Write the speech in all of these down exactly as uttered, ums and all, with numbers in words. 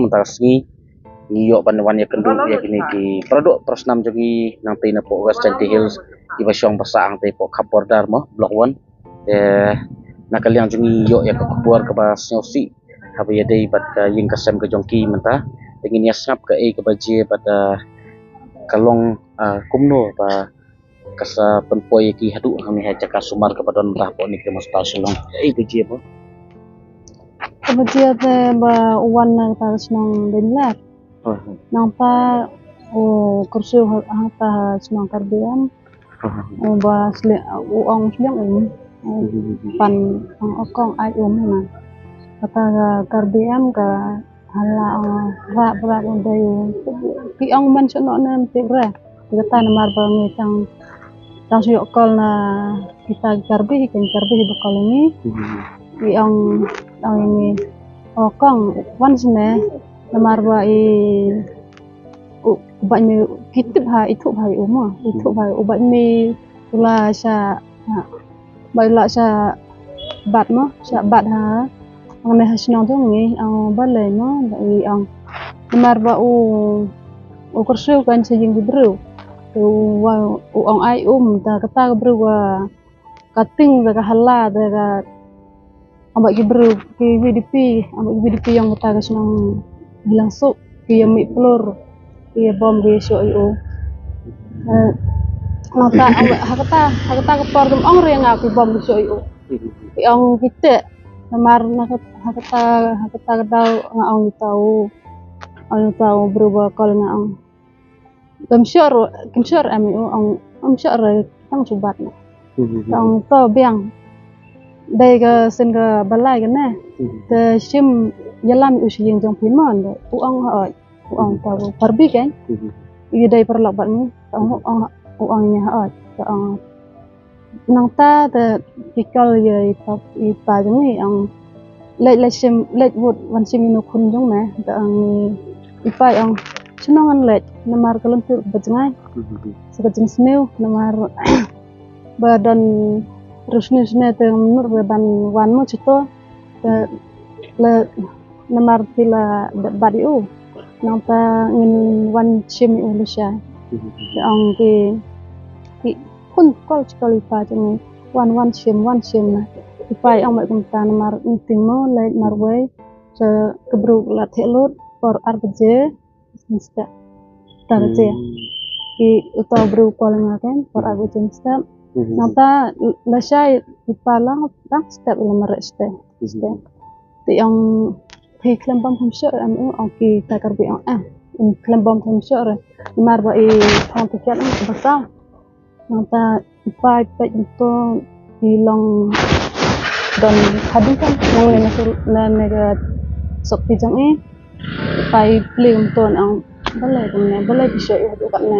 Mynta ka sngi ngi ïoh ban wan ïakynduh ïa kine ki paradoh parasnam jong ngi nangtei na poh West Jaintia Hills, kiba shong ba sah hangtei poh khap border mo, Block One. Te na ka liang jong ngi ïoh ïa ka khubor kaba sngewsih haba ïadei bad ka ïing ka sem ka jong ki mynta. Te ngin ïa sngap kaei kaba jia bad, ah, ka long, ah, kumno ba ka sa pynpoi ïa ki haduh hangne ha jaka sumar kaba don mynta hapoh Nongkrem Hospital Shillong. Kaei ka jia ba? Kaba jia te ba u wan na kata ka shnong Deinlar. Nangta u kyrsiew ha, hangta ha shnong Karbi em. U ba sliang, u ong sliang um. U pan ong, u kong ai um na. Kata ka Karbi em ka hala ong rap rap u dei u. Ki ong man shnong ne em tip re. Kata namar ba ngi tang, tang shu ïoh call na kita ki Karbi, ki Karbi ba call ngi. Ki ong, ong ngi, "O kong, wan shane." Namar ba i, u, u bad mi, ki tip ha, i thuh ha i um, i thuh ha u bad mi, u la sha, ha, ba i la sha bat mo, sha bat ha. Hangne ha shnong jong ngi, ong balei mo, ba i ong. Namar ba u, u kyrsiew kan sha ïing ki briew. U, u ong ai um, ta kata ka briew ka, ka ting, ta ka hala, ta ka Amba ki briew ki V D P, amba ki V D P ïong kata ka shnong Gilangsuh, ki ïa mih plur, ki ïa bom ki ïa shoh ïa u. Eh, nangta amba ha kata, ha kata ka por dum ong re nga ki bom ki shoh ïa u. Ki ong ki teh, namar na kat-, ha kata, ha kata ka daw nga ong ïa uta u, ong ïa uta u briew ba call nga ong. Kam sure, kam sure em u ong, kam sure tang shu bat na. Ong to biang. Dei ka sien kaba lai kane. Te shim ïalam u sha ïing jong phi mo. U ong hooid. U ong ta u Karbi kan. Ïa dei paralok bad ngi. Te ong u ong, u ong ïa hooid. Te ong Nangta te ki call ïa i pa, i pa jong ngi ong leit, leit shim, leit wut wan shim ïa u khun jong me. Te ong i pa ong shano ngan leit namar ka lynti ba jngai. Sa ka jingsniew namar ba don rus ni sne te mut ba ban wan mo chito. Te la namar phi la dep bat ïa u. Nangta ngin wan shim ïa u lashai. Te ong ki, ki khun call, call i pa jong ngi. Wan, wan shim, wan shim na. I pa i ong mait kumta namar ngi tieng mo leit marwei. Sa ka briew la theh lut por ar baje. Mynstep. Ar baje. Ki uta u briew call nga kan por ar baje mynstep. Nangta lashai i pa lang, lang step la mareh step. Step. Te ong phi khlem bom khlem shoh em u ong ki ta Karbi ong em. Khlem bom khlem shoh re. Namar ba i phong tiket em ba saw. Nangta i pa i peit kumto i long don hadien kan nang ne na ne ka sopti jong i. I pa i plie kumto ong balei kumne balei phi shoh ïa u katne.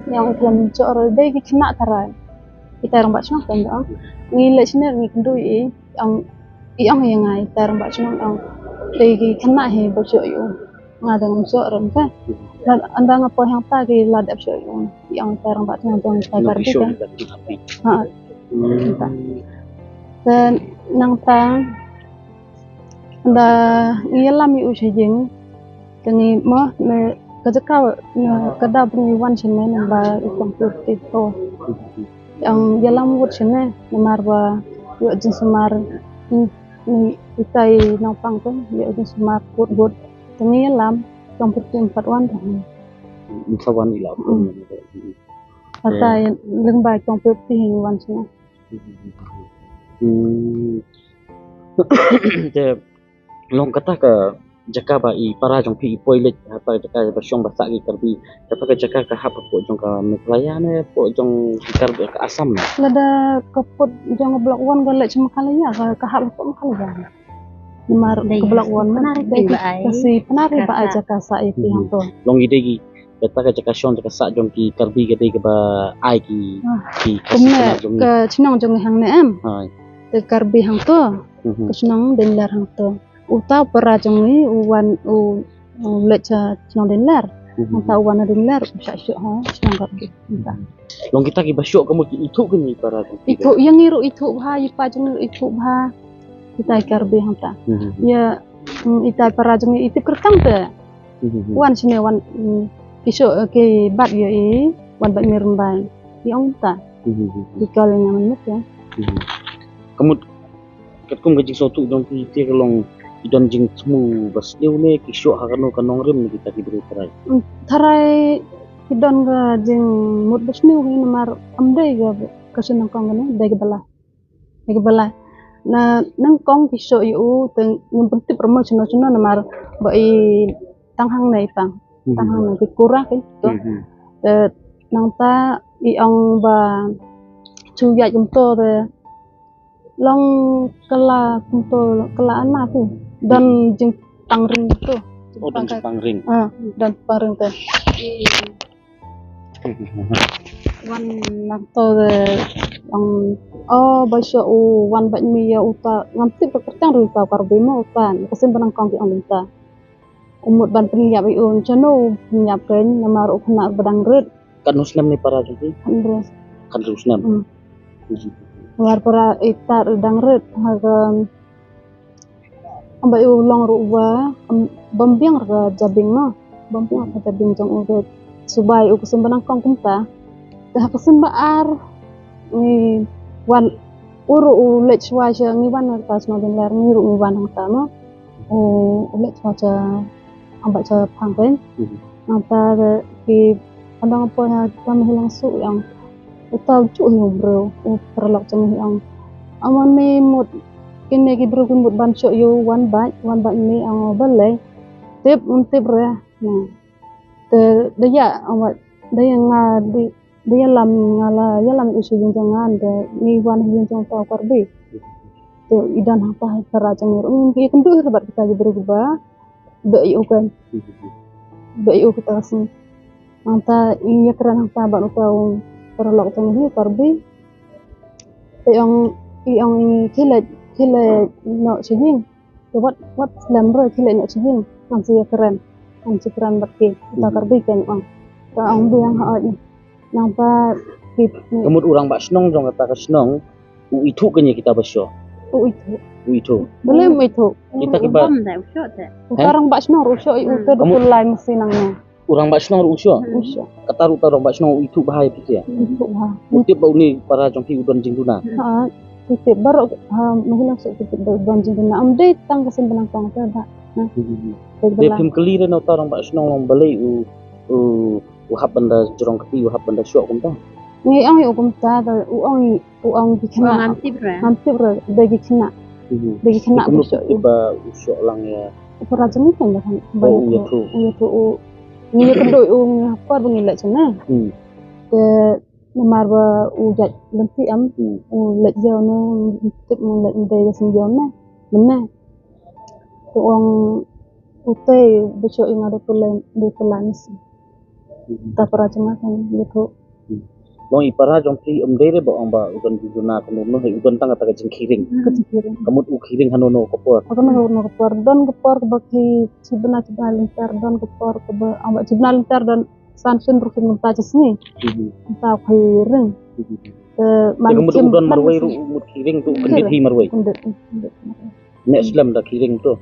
Ïa ong khlem shoh re dei ki khynnah tharai. Kita rangbah shnong kan ong ngi leit shane ngi kynduh ïa i. Ong i ong ïa nga i ta rangbah shnong ong. Te ki khynnah hi ba shoh ïa u. Nga dang ym shoh rem ka. Lada nga poi hangta ki la dep shoh ïa u. I ong ta rangbah shnong jong ta Karbi ka. Ha. Te nangta ynda ngi ïalam ïa u sha ïing. Te ngi mo ne ka jaka ne ka daw ba ngi wan shane namar i kong pyrti to. Ong ïalam wut shane namar ba ïoh jingsumar. Ni, ni itai nongpang te ïoh jingsumar wut wut. Te ngi ïalam kong pyrti ym pat wan te. Ym pat wan i la. Ata lyngba kong pyrti hi ngi wan shane. Te long kata ka jaka ba i para jong phi i poi leit, kata ka jaka ba shong ba sah ki Karbi, kata ka jaka ka hap hapoh jong ka Meghalaya ne hapoh jong ki Karbi ka Assam ne? Lada ka put jong ka Block One ka leit sha Meghalaya ka, ka hap hapoh Meghalaya. Namar ka Block One ma dei ka si pynari ba ai jaka sah ïa ki hangto. Long i dei ki Kata ka jaka shong jaka sah jong ki Karbi ka dei kaba ai ki, ki khasi kumne ka shnong jong ngi hangne em. Te Karbi hangto. Ka shnong Denglar hangto. Uta u para jong ngi u wan u leit sha shnong Denglar. Hangta u wan na Denglar u shah shuh ha shnong Karbi. Long kita kiba shuh ka mut ki ithuh kine para jong ki. Ithuh ïa ngi ruh ithuh bha, ïa pa jong ngi ruh ithuh bha. Kita Karbi hangta. Ïa Hmm, ita para jong i tip kyrteng te. Hmm. Wan shane wan, hmm, ki shu, eh, ki bat ïa i, wan bat mir mbai. I ong ta. Hmm. Ki kol ïa nga man mut ïa. Hmm. Ka mut katkum ka jingsngewthuh jong ki te ka long i don jingthmu ba sniew ne ki shu ha kano ka nongrim ne kita ki briew tharai. Hmm, tharai ki don ka jingmut ba sniew hi namar ym dei ka, ka shu nyngkong kane, dei ka bala. Ïa ka bala. Na nyngkong ki shu ïa u te ngim pyntip ruh mo shano shano namar ba i tang hangne i pang. Hmm. Tang hangne ki kura ki to. Hmm. Te nangta i ong ba shu ïaid kumto te long kylla kumto kylla ana tu. Don jingpang ring tu. Oh, don jingpang ring. Ah, don pang ring te. Wan nangto de, ong, oh, ba shu u wan bad mi ïa uta, ngam tip ba kyrteng ruh uta, Karbi mo uta, ka sien ba nyngkong ki ong uta. U mut ban pynïap ïa u, shano u pynïap kein, namar u khynnah ba dang rit. Katno snem ne para jong ki? Khyndai. Khyndai snem. Hmm. Hmm. Namar para ita dang rit, ha ka Amba u long ruh uba, um, bym biang ruh ka jabieng noh. Bym biang ruh ka jabieng jong u ruh. Subai u ka sien ba nyngkong kumta. Te ha ka sien ba ar, ngi wan u ruh u leit shuwa sha ngi wan na ka shnong Dingler ngi ruh ngi wan hangta noh. U, u leit shuwa sha Amba cha phang kein. Mhm. Nangta ki, anda nga poi ha kita mih lang su yang. Uta u ju hi u briew, u paralok cha mih yang. Amon ni mut, kine ki briew ki mut ban shu ïa u wan bad, wan bad ni ang balei. Tip, un tip re. Nah. Te da ïa, ang wat, da ïa nga di, da ïa lam nga la, ïa lam u shu ïing jong nga, da ni wan ïing jong ta Karbi. Te i don hangta ha para jong ngi ruh. Ngi kynduh hi bad kita ki briew kiba. Ba ïoh kan. Ba ïoh kita ka sngi. Nangta i ïakren hangta bad uta u paralok jong ngi Karbi. Te ong i ong i khie leit khie leit noh sha ïing. Te wat wat slem ruh khie leit noh sha ïing. Ngan sa ïakren. Ngan sa kren bad ki uta Karbi kan ong. Te ong biang ha ot. Nangta ki Ka mut u rangbah shnong jong kata ka shnong u ithuh kein ïa kita ba shu. U ithuh. U ithuh. Balei um ithuh? Kita kiba Bom dei u shoh te. Uta rangbah shnong ruh u shoh i uta da pulai masi nangne. U rangbah shnong ruh u shoh. U shoh. Kata ruh uta rangbah shnong u ithuh bha ïa phi te. U ithuh bha. U tip ba une para jong phi u don jingduna. Ha, u tip baroh, ha, ma hi lang shu u tip ba u don jingduna. Ym dei tang ka sien ba nyngkong te ba. Dei phim kylli re na uta rangbah shnong long balei u u u hap ban da jrong kti, u hap ban da shoh kumta. Ngi ong ïa u kumta, da u ong, u ong ki khynnah. Ngam tip re. Ngam tip re, da ki khynnah. Mhm. Da ki khynnah ba shoh ïa u. Ba u shoh lang ïa. U para jong ngi kan da kan. Oh, u ïathuh. U ïathuh u. Ngi ïakynduh u ngi hap por ba ngi leit shane. Hmm. Te namar ba u jait lynti em, hmm, u leit ïew ne, tip u leit ndei da sien ïew ne. Mynne. Te u ong utei ba shoh ïa nga da pulai, da pulai masi. Ta para jong nga kan ïathuh. Long i para jong phi ym dei re ba ong ba u don jingduna kumno kumno, u don tang kata ka jingkhie ring. Ka jingkhie ring. Ka mut u khie ring hano hano ka por. Hano hano ka por. Don ka por kaba khie shibna shibna lynter, don ka por kaba ong ba shibna lynter don san sien ruh khie mynta shi sngi. Mynta khie ring. Te man ka mut u don marwei ruh, u mut khie ring tu u kyndit hi marwei. Kyndit, kyndit. Neh slem da khie ring tu.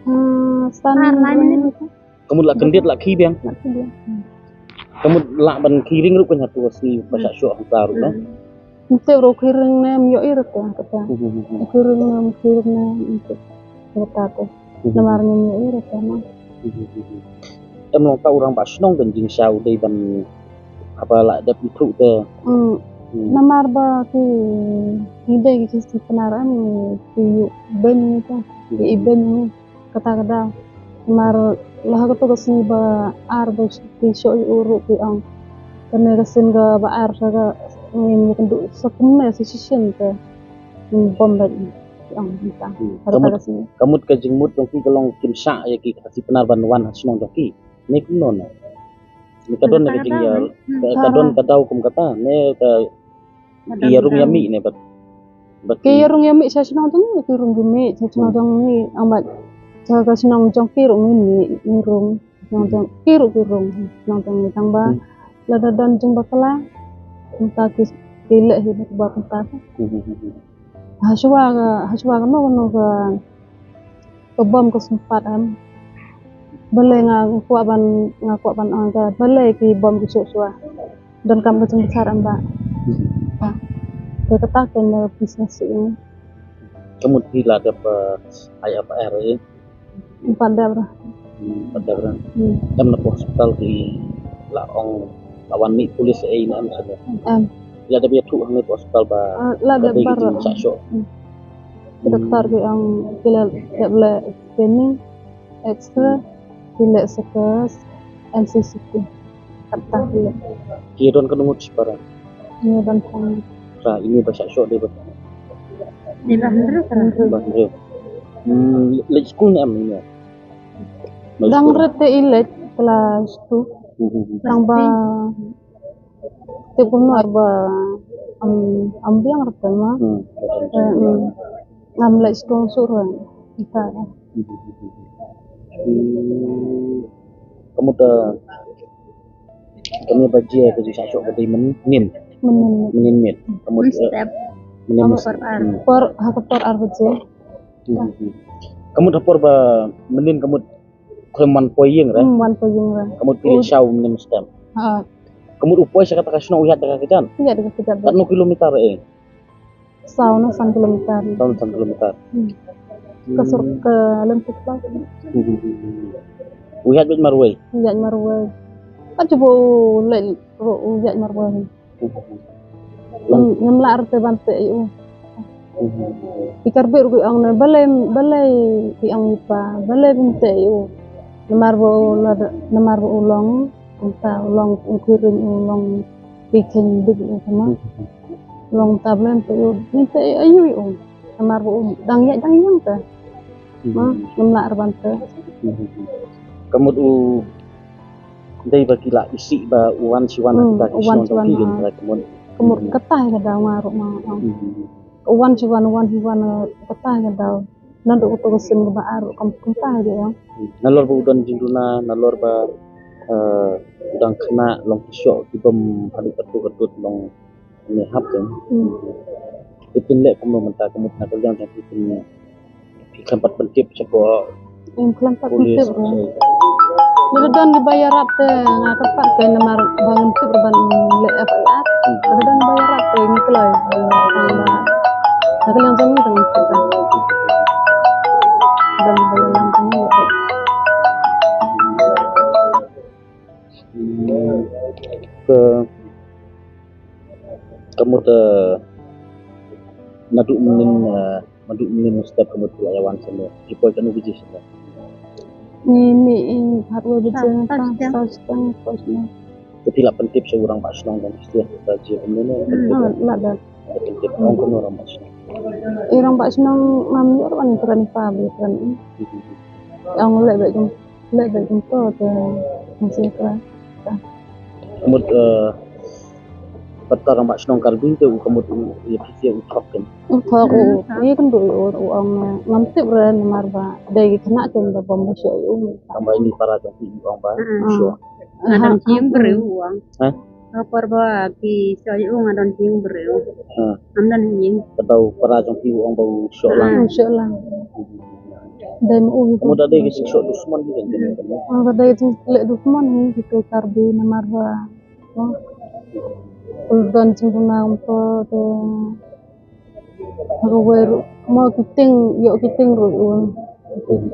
Ah, san ar lai minit. Ka mut la kyndit la khie biang. La khie biang. Hmm. Ka mut la ban khie ring ruh ka nya tu sngi ba shah shoh hangta ruh na. Hmm. Ym tip ruh khie ring ne ym ïohi ruh te kata. Hmm, hmm, hmm, hmm. Khie ring ne ym khie ring ne ym tip. Kata te. Hmm. Namar ngim ïohi ruh te na. Hmm, hmm, hmm, hmm. Em long ta u rangbah shnong kan jingshisha u dei ban haba la dep ithuh te. Hmm. Hmm. Namar ba ki ki dei ki Khasi Pnar em ki ïoh beiñ te. Ki ïoh beiñ. Kata ka daw. Namar la ha kato ka sngi ba ar ba ki shoh ïa u ruh ki ong. Kane ka sien kaba ar sa ka ngin ïakynduh sa kumne sa shisien te. Ngin bom bad ki ong mynta. Hmm. Kata ka sngi. Ka mut ka jingmut jong ki ka long kim shah ïa ki Khasi Pnar ban wan ha shnong jong ki. Ne kumno ne? Ne ka don ne ka jingïa, ka, ka don ka daw kum kata ne ka Ki ïarung ïamih ne bad, bad ki ïarung ïamih sha shnong jong ngi, ki rung ïamih sha shnong jong ngi, ym bad sha ka shnong jong ki ruh ngi mih, ngi rung, shnong jong ki ruh ki rung, shnong jong ngi tang ba lada don jingbakla kumta ki, ki leh hi ba kumta. Hashwa ka, hashwa kano kano ka Ka bom ka sumpat em. Balei nga kwah ban, nga kwah ban ong ka balei ki bom ki shuh shuh. Donkam ka jingbishar em ba. Te kata ka ne business ïa ngi. Ka mut phi la dep, eh, ai F I R ïa? Em pat dep re. Hmm, em pat dep re. Hmm. Em na hospital ki la ong la wan mih police ïa ngi em sa. Em. La dep ïathuh hangne hospital ba. Ah, la dep baroh. Ki shah shoh. Hmm. Ki doktor ki ong ki la dep leh scanning, X-ray, ki leh C T, M C C T. Kata ki leh. Ki don katno ngut shipara? Ki don pang. Sa ine ba shah shoh dei ba? Dei ba hynriew. Ba hynriew. Hmm, leit skul ne em ine? Dang rit te i leit klas two. Hmm, hmm, hmm. Tang ba tip kumno ba am, am biang rta ma. Hmm. Eh, hmm. Ngam leh sdang shuh ruh. Ita. Hmm. Ka mut, eh, kane ba jia ka jingshah shoh ka dei mynnin. Mynnin. Mynnin miet. Ka mut, eh, mynnin step. Mynnin step. Por ar. Hmm. Por, ha ka por ar baje. Hmm, hmm, hmm. Ka mut ha por ba mynnin ka mut khlem wan poi ïing re? Hmm, wan poi ïing re. Ka mut phi leit shaw mynnin step. Ha. Ka mut u poi sha kata ka shnong u ïaid da ka kjat? Ïaid da ka kjat. Katno kilometer eh? Saw na san kilometer. Saw na san kilometer. Hmm. Ka sur ka lem tu pla. Hmm. U ïaid beit marwei? U ïaid marwei. Ka jubor u leit ruh u ïaid marwei. Hmm. Ngam, ngam lah rta ban teh ïa u. Hmm. Ki Karbi ruh ki ong ne balei, balei ki ong ïa pa, balei ban teh ïa u. Namar ba u la, namar ba u long kumta, u long u kurim, u long ki kheiñ dik u kumta. Hmm. Long tab lem te u, ngin te ayu u. Namar ba u dang ïaid dang ïeng te. Hmm. Ma, ngam lah re ban te. Hmm. Ka mut u dei ba ki la isih ba u wan shi wan. Hmm, kita ki u wan shi wan, ki wan, ah. Ka mut. Ka mut, hmm, kata hi ka daw nga ruh ma, ah. Hmm. U wan shi wan, u wan shi wan, ah, kata hi ka daw. Naduh kato ka sien kaba ar ruh kam, kumta hi ka daw. Hmm. Nalor ba u don jingduna, nalor ba, eh, u dang khynnah, long ki shoh ki bom haduh kato kato long Ne hap te. Hmm. Te phin leh kumno mynta ka mut na ka liang jong phi, phi khlem pat pyntip shapoh. Em, khlem pat pyntip re. Lada don kiba ïarap te nga kyrpad te namar ba ngam tip re ban leh F I R. Hmm. Lada don kiba ïarap te ngi kloi. Na ka liang jong ngi te ngam tip re. Don kiba ïarap te ngi leh. Ka, ka mut, eh, naduh mynnin, eh, naduh mynnin step ka mut phi la ïa wan sha ne. Phi poi katno baje sha ne? Ni, ni, eh, arwei baje, saw shiteng, saw shiteng. Te phi la pyntip sha u rangbah shnong jong phi sha ne, ka jia kumne ne? Hmm, la da. Pyntip ong kumno rangbah shnong? Eh, rangbah shnong ngam ïoh ban kren pa, ba kren. Hmm. Ong leh beit jong Leh beit kumto te, ngi shu kren. Ka mut, eh, bad ka rangbah shnong Karbi te u ka mut u, ïa phi te u thok ken. U thok u, u ïa kynduh u, u ong, eh, ngam tip re namar ba dei ki khynnah ken ba bom ba shoh ïa u. Tang ba ine i para jong phi u ong ba shoh. Nga dang jingbriew u ong. Hah? Ka por ba ki shoh ïa u nga don jingbriew. Ha. Ngam don ïing. Kata u para jong phi u ong ba u shoh lang. Ha, u shoh lang. Dei ma u. Ka mut da dei ka jingshoh dusmon hi kan kane. Ha, ka dei ka jingleh dusmon hi kito ki Karbi namar ba, ha, u don jingduna kumto te. Ha kawei ruh mo ki tieng, ïoh ki tieng ruh u.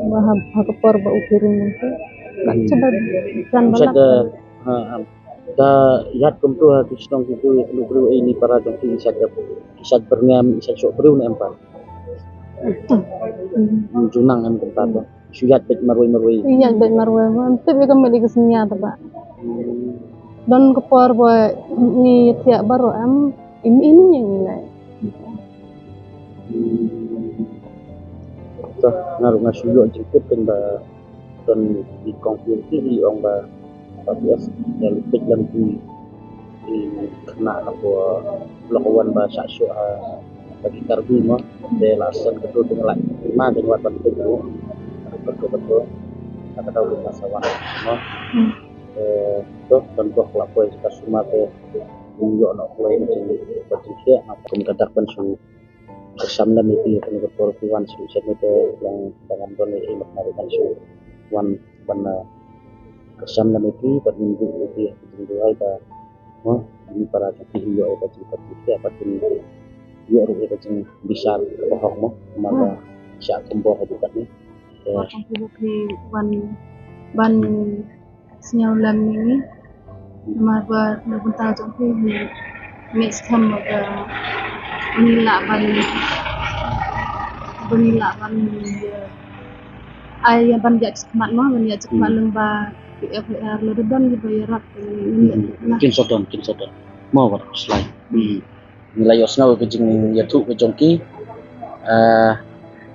Ba ha, ha ka por ba u kiring kumto. Ka, hmm, shu da jan ba lap. Ha, ha. Da ïaid kumto ha ki shnong kito, ïa kano briew, eh, ine i para jong phi i sait, i sait byrngem, i sait shoh briew ne em pat? Hmm. Ju nang em kumta ba shu ïaid beit marwei marwei. Ïaid beit marwei, ngam tip ïa ka met ïa ka synñia te ba. Don ka por ba ngi thiah baroh em, im im ïa ngi leh. To, nga ruh nga shu ïoh jingtip ken ba don i kong phi ki i ong ba, ba P S ïa lupit lem ki, ki khynnah hapoh Lok Wan ba shah shoh ha, ba ki Karbi mo. Te la shen kato te nga la ma te nga wad ban peit ruh. Kato kato. Ka daw ka sa wan mo. Hmm. Te to, don bok la poi ka suma te. Ïoh noh kloi ka jing, ka jingkhiah na kum ka dak ban shu Kyrshan lem ïa phi ha kane ka por phi wan sha sha ne te, ïa ba ngam don ei ei mat na ban shu wan ban, ah, kyrshan lem ïa phi bad ngin duh ïa phi ha ka jingduwai ba, mo, kine para jong phi ïoh ïa ka jingpyrkhat ïa ka, bad kin ïoh ruh ïa ka jingbishar kaba hok, mo, namar ba shah thombor haduh katne. Ïa. Jong phi ba phi wan ban sngewlem ïa ngi. Namar ba na bynta jong phi ngi ngeit skhem ba ngi lah ban, ba ngi lah ban, eh, ai ïa ban ïa jikmat, mo, ban ïa jikmat. Hmm. Lem ba P F I R la don kiba ïarap. Hmm. Kin sa don, kin sa don. Mo, wat slai. Hmm. Ngi la ïohsngew ka jingïathuh ka jong ki, eh,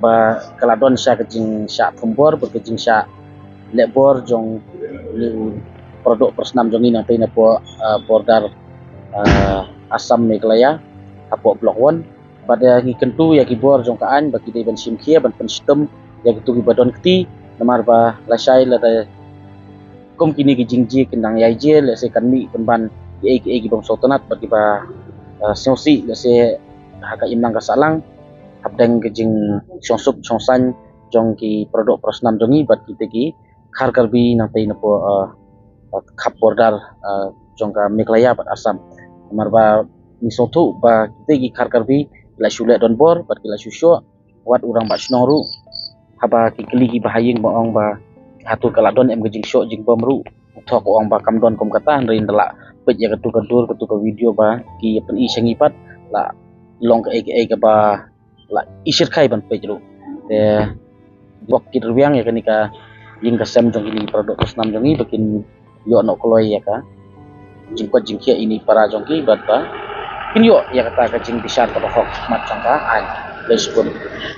ba ka la don sha ka jingshah thombor bad ka jingshah lehbor jong u paradok parsnam jong ngi nangtei napoh, eh, border, eh, Assam Meghalaya hapoh Block One. Bad, eh, ngi kyntu ïa ki bor jong ka aiñ ba ki dei ban shim khia ban pynshitom ïa kito kiba don kti, namar ba lashai lada kum kine ki jingjia kin dang ïai jia, lehse kan mih pynban kiei kiei ki bym sngewtynnat bad kiba, eh, sngewsih, lehse ha ka imlang ka sahlang, hapdeng ka jingshongsuk shongsaiñ jong ki paradok parsnam jong ngi bad kita ki Khar Karbi nangtei napoh, eh, khap border, eh, jong ka Meghalaya bad Assam. Namar ba ngi sngewthuh ba kita ki Khar Karbi la shu leh donbor bad ki la shu shoh, wat u rangbah shnong ruh, haba ki kylli kiba ha ïing ba ong ba hato ka la don em ka jingshoh jingbam ruh, u thok u ong ba kam don kum kata, hynrei ynda la peit ïa katu ka dur, katu ka video ba ki ïa pyni sha ngi pat, la long kaei kaei kaba la ishyrkhei ban peit ruh. Te bok kit rwiang ïa kane ka ïing ka sem jong kine ki paradok parsnam jong ngi ba kin ïoh noh kloi ïa ka jingkoit jingkhiah ïa kine ki para jong ki bad ba kin ïoh ïa kata ka jingbishar kaba hok mat jong ka aiñ. Khublei shibun.